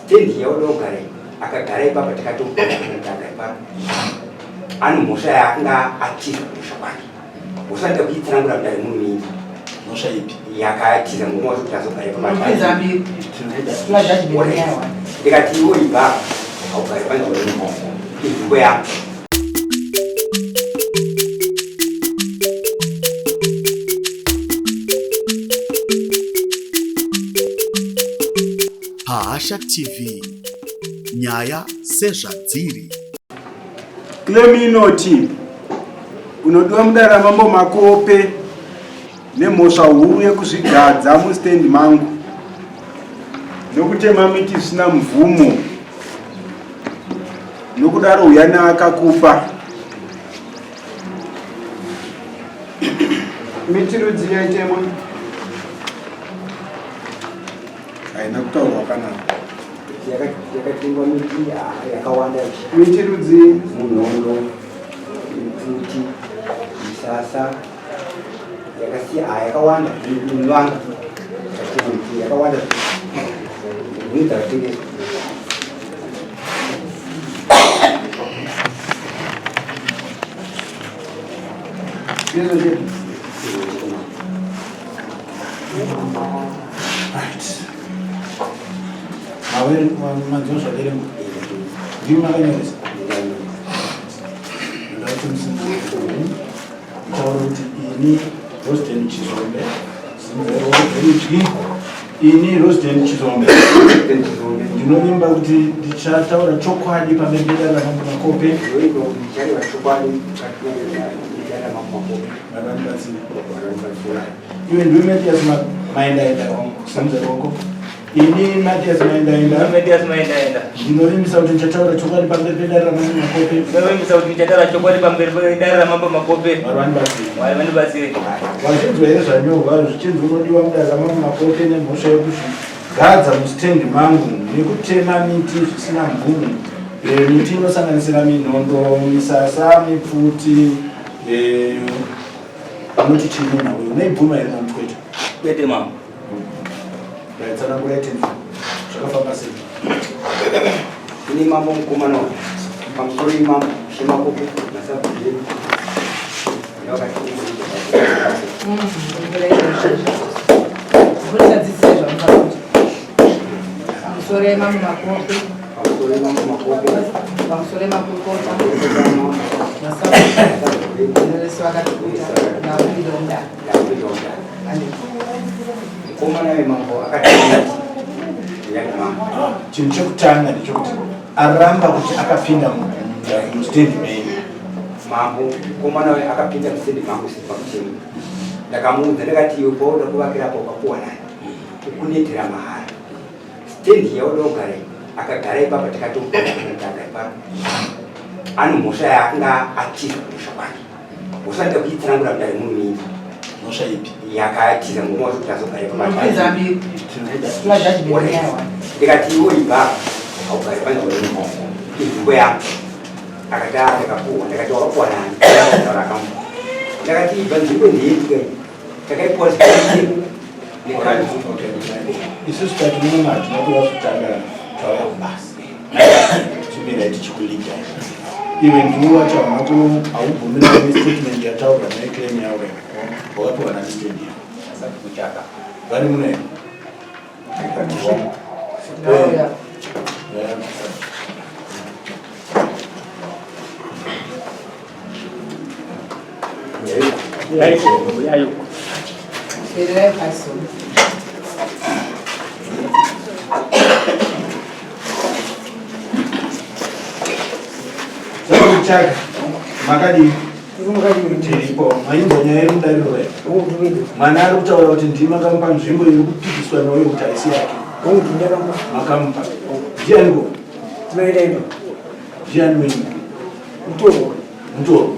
Stand yauda kugara iyi akagara ipapa takatoagara ipapa ane mhosva yaakanga atiza kumusha kwake. Mhosva ndida kuitsanangura mudare muno iyi. Mhosva ipi? Yakatiza murume wacho kuti azogara ipapa. Ndikati iwe ibva haugare panzvimbo inzvimbo yangu. Pahasha TV, nyaya sezvadziri. Claim inoti unodiwa mudare ramambo Makope nemhosva huru yekuzvigadza mustendi mangu nokutema miti zvisina mvumo nokudaro uya neakakupa Miti rudzi yaitemwa haina kutaurwa kana yakatengwa miti yakawanda miti rudzi munhondo mipfuti misasa yakasiya yakawanda mivanga yakatengwa miti yakawanda miti dzakatengeswa. Manzwa zvaverengwa ndimi makanyoresa ndakuti musinautaura kuti ini Rosden Chizombe zimzerudyi ini Rosden Chizombe ndinovimba kuti ndichataura chokwadi pamberi pedare ramambo Makope. Iwe ndiwe Mathias Maendaenda wangu, simudza ruoko. Ini Mathias Maendaenda. Mathias Maendaenda. Ndinovimbisa kuti ndichataura chokwadi pamberi pedare ramambo Makope. Ndinovimbisa kuti ndichataura chokwadi pamberi pedare ramambo Makope. Mwari vandibatsire. Mwari vandibatsire. Wazvinzwa here zvanyorwa zvichinzi unodiwa mudare ramambo Makope nemhosva yekuzvigadza musitendi mangu nekutema miti zvisina mvumo. Eh, miti inosanganisira minhondo, misasa, mipfuti, eh, unoti chii nenhau iyi? Unoibvuma here kana kuti kwete? Kwete mama. Tsanangura itenzi zvakafamba sei? Ini mambo mukomana uyu pamusoro imambo shemakope masabhuku edu Pamusoro yemamwe makope. Pamusoro yemamwe makope. Pamusoro yemakurukota. Masabhuku. Vese vakatikuta. Ndakumbira mudare. Ndakumbira mudare. Mukomana wemambo akati chinhu chekutanga ndechekuti aramba kuti akapinda mustendi menyu. Mambo mukomana uyu akapinda mustendi mangu sipakuteni. Ndakamuudza ndakati iwe pauda kuvakira apo ukapuwa nani ukunetera mahara stendi yauda kugara iyi akagara ipapa takatoagara ipapa ane mhosva yaakanga atiza kumusha kwake. Mhosva ndida kuitsanangura mudare muno iyi. Mhosva ipi? Yakatiza murume wacho kuti azogara ipapa. Ndikati iwe ibva haugare panzvimbo inzvimbo yangu. Akati ah ndakapuwa ndakati wakapuwa nani? Taura akamupa. Ndakati ibva nzvimbo ndeyedu kai. Takaipuwa zvikuru nekanzuru. Isusu tati muno hatina kuda kutanga tauya kubasa. Chimirai tichikulidai. Iwe ndiwe wacho hauna ku haubvumirani nestatement yataurwa neclaim yavo wakapiwa nani stand yavo. Kuchaka. Vari muno here? Yeah. Chaka, makadii? Tiripo. Mainzwa nyaya iri mudariro here? Mwana ari kutaura kuti ndimi makamupa nzvimbo iri kupikiswa neuyo kuti haisi yake. Makamupa. Ndianiko? Ndiani wenyu? Mutoro. Mutoro.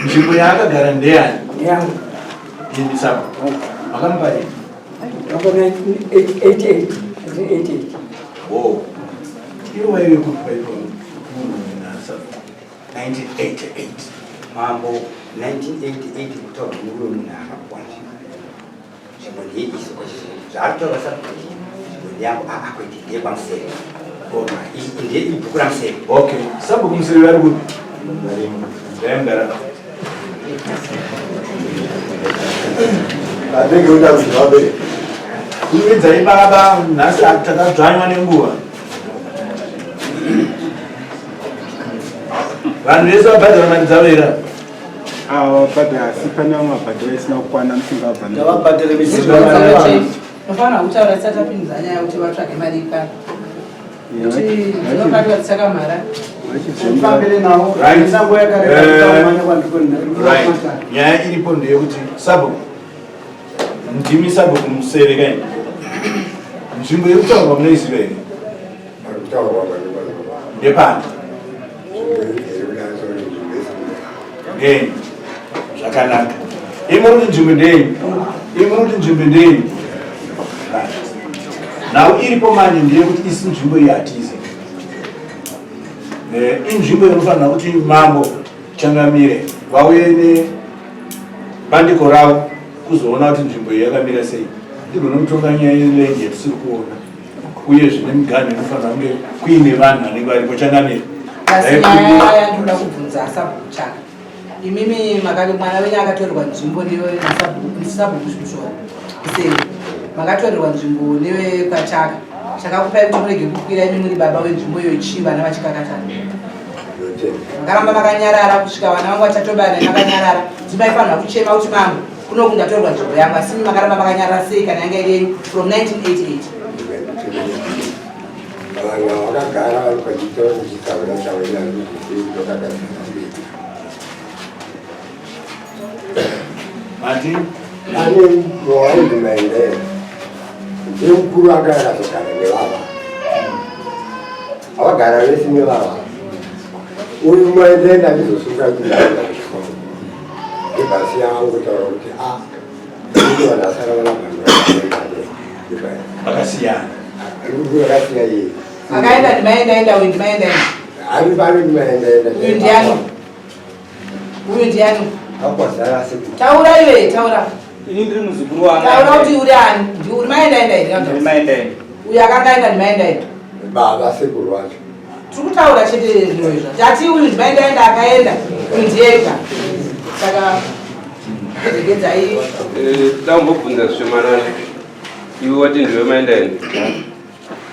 Nzvimbo yaakagara ndeyani? Ndeyangu. Imi saka. Makamupa rini? Ndakamupa 1988. 1988. Oh. Ivo vaive kupi vaipa munhu nasa 1988. Mambo 1988 kutaura murume munhu akakwana. Nzvimbo ndeyeiso kwachizvo. Zvaari kutaura sabhuku. Nzvimbo ndeyangu aa ah, kwete ndeyekwamuseve ndiye ibhuku ramuseve. Okay, sabhuku Museve vari kupi? Varimo. Ndayamugara. Anenge uda kuti vabereki. Kurumidzai baba, nhasi takadzvanywa nenguva. Vanhu vese vabhadhara mari dzavo here? Ava vabhadhara asi pane vamwe vabhadhara isina kukwana musingabva. Ngavabhadhare miziva. Tofana kutaura tisati tapinza nyaya kuti vatsvage mari ikwana. Kuti dzinobatwa dzichakamhara. Fambire nawo. Right. Sango yakareba kumhanya kwandikoni. Right. Nyaya iripo ndeyekuti sabhuku ndimi sabhuku museve kaini. Nzvimbo iri kutaurwa munoiziva here? Ndepani? Ndeyenyu. Zvakanaka. Imi muri kuti nzvimbo ndeyenyu. Imi muri kuti nzvimbo ndeyenyu. Nhau iripo manje ndeyekuti isi nzvimbo iyi hatiizi. Eh, inzvimbo inofanira kuti mambo changamire vauye nebandiko ravo kuzoona kuti nzvimbo iyi yakamira sei. Ndigone kutonga nyaya yeland yatisiri kuona. uye zvine miganhu inofanira kunge kuine vanhu vanenge varipo changamire. Asi nyaya yandinoda kubvunza sabhuku Chaka, imimi makati mwana wenyu akatorerwa nzvimbo nesabhuku Mushora sei makatorerwa nzvimbo nevekwachaka chakakupai kuti murege kukwira imi muri baba wenzvimbo iyo chii vana vachikakatana makaramba makanyarara kusvika vana vangu vachatobana makanyarara ndimaifanira kuchema kuti mambo Kuno kundatorwa nzvimbo yangu asi makaramba makanyarara sei kana yanga iri yenyu from 1988. Vanhu vakagara vari pachitoro chitaura chawaina Mati ane wainzi maendee ndiye mukuru anga akazogara nevava avagara vese nevava uyu maendee ndachizosunga kuti ndaenda kuchikoro Ibasi yangu kutaura kuti a ah, vanhu asara vana vakasiyana vakasiya iye akaenda ndimaendaenda uyu ndimaendaenda ari pano ndimaendaenda uyu ndiani uyu ndiani akwazara asi taura iwe taura ini ndiri muzukuru wangu taura kuti uri ani uri maendaenda here ndimaendaenda uyu akanga aenda ndimaendaenda baba sekuru wacho Tiri kutaura chete zviro izvo. Tati uyu ndimaendaenda akaenda uyu ndiyega. Saka regedzai. Eh, ndambobvunza zvishomanana. Iwe wati ndiwe maendaenda.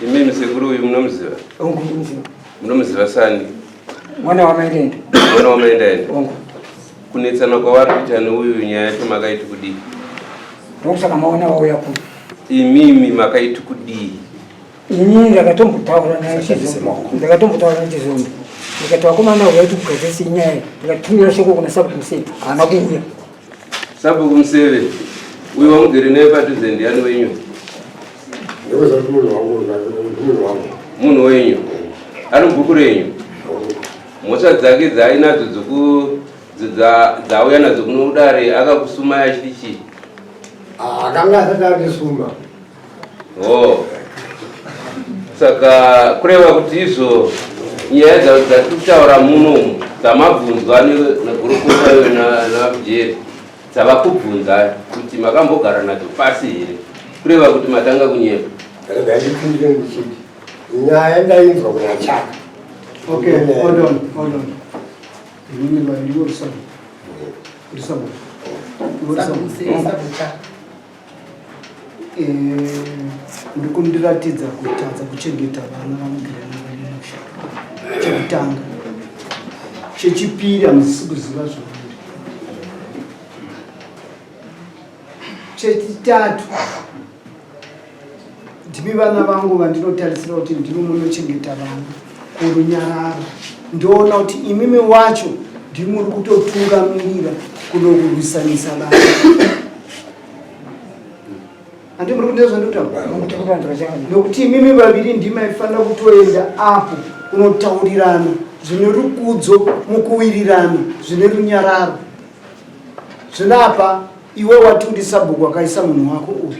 Imimi sekuru uyu munomuziva? Ongu ndinomuziva. Munomuziva sani? Mwana wamaendaenda. Mwana wamaendaenda. Ongu. Kunetsana kwavari kuita neuyu nyaya yacho makaiti kudii? Ndokusaka maona vauya kuno. Imimi makaiti kudii? Ini ndakatombotaura naye Chizombe, ndakatombotaura naye Chizombe ndikati vakomana uyai tikugadzirise nyaya, ndikatumira shoko kuna Sabhuku Museve, haana kuuya. Sabhuku Museve uyu wamugere naye padhuze ndiani wenyu? Munhu wenyu ari mubhuku renyu? Mhosva dzake dzaainadzo dzauya nadzo kuno kudare akakusumai achiti chii? Akanga asati andisuma. Oh. Saka kureva kuti izvo nyaya dzatiri kutaura muno dzamabvunzwa nagurukota navamujeri dzava kubvunza kuti makambogara nadzo pasi here kureva kuti matanga kunyepa. Rega ndipindure ndichiti nyaya ndainzwa kuna Chaka. Okay, hold on, hold on. Inini vaviri vorusabu. Rusabu. Rusabu. Eh, muri kundiratidza kutadza kuchengeta vana vamugere navamusha chekutanga chechipiri hamusisi kuziva zvamuri chechitatu ndimi vana vangu vandinotarisira kuti ndimi munochengeta vana kurunyararo ndoona kuti imimi wacho ndimi muri kutotungamirira kunokurwisanisa vana handi muri kundizwa zvandikutaura nokuti imimi vaviri ndimi maifanira kutoenda apo kunotaurirana zvine rukudzo mukuwirirana zvine runyararo zvino apa iwe wati uri sabhuku wakaisa munhu wako uyu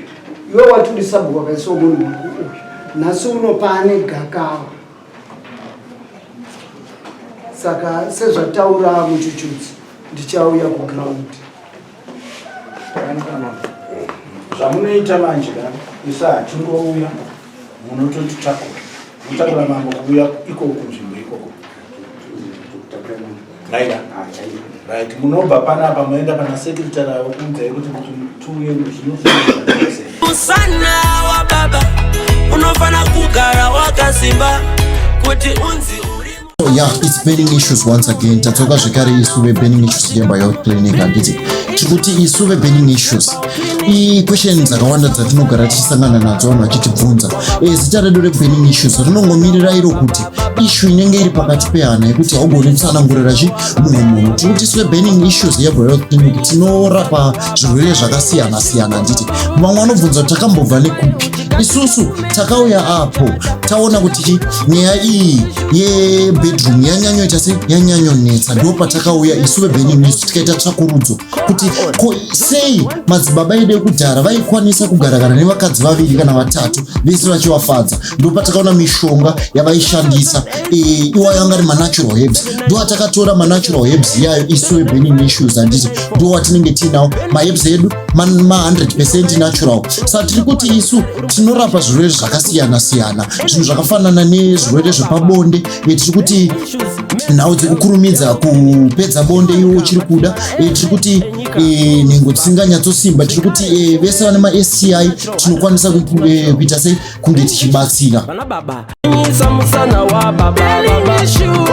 iwe wati uri sabhuku wakaisawo munhu wako uyu nhasi uno pane gakava saka sezvataura muchuchudzi ndichauya kuground Zvamunoita manje ka isu hatingouya. Munototitakura. Munotakura mambo kuuya ikoko kunzvimbo ikoko. Right. Right. Munobva panapa moenda pana secretary avo kuudzai kuti kuti tiuye zvinofanira sei. Musana wa baba unofana kugara wakasimba kuti unzi uri So yeah, it's burning issues once again. Tadzoka zvekare isu veburning issues Jemba Health Clinic handiti. Tiri kuti isu veburning issues. I-question dzakawanda dzatinogara tichisangana nadzo vanhu vachitibvunza. E, zita redu reburning issues rinongomirira iro kuti issue inenge iri pakati pehana yekuti haugoni kutsanangurira chi mumwe munhu. Tiri kuti isu veburning issues Jemba Health Clinic tinorapa zvirwere zvakasiyana siyana handiti. Vamwe vanobvunza kuti takambobva nekupi. Isusu takauya apo taona kuti chi nyaya iyi yebedroom yanyanyoita se yanyanyonetsa ndo patakauya isu veburning news tikaita tsvakurudzo kuti ko sei madzibaba edu ekudhara vaikwanisa kugara kana nevakadzi vaviri kana vatatu vese vachivafadza. Ndo patakaona mishonga yavaishandisa iwayo anga ari manatural herbs. Ndo atakatora manatural herbs iyayo isu veburning issues handiti, ndo watinenge tiinawo maherbs edu ma100% natural. Saka tiri kuti isu tinorapa zvirwere zvakasiyana siyana, zvinhu zvakafanana nezvirwere zvepabonde. Tiri kuti nhau dzekukurumidza kupedza bonde iwo uchiri kuda. Tiri kuti nhengo dzisinganyatsosimba. Tiri kuti vese vane maSTI tinokwanisa kuita sei kunge tichibatsira. Vana baba nyisa musana wa baba baba.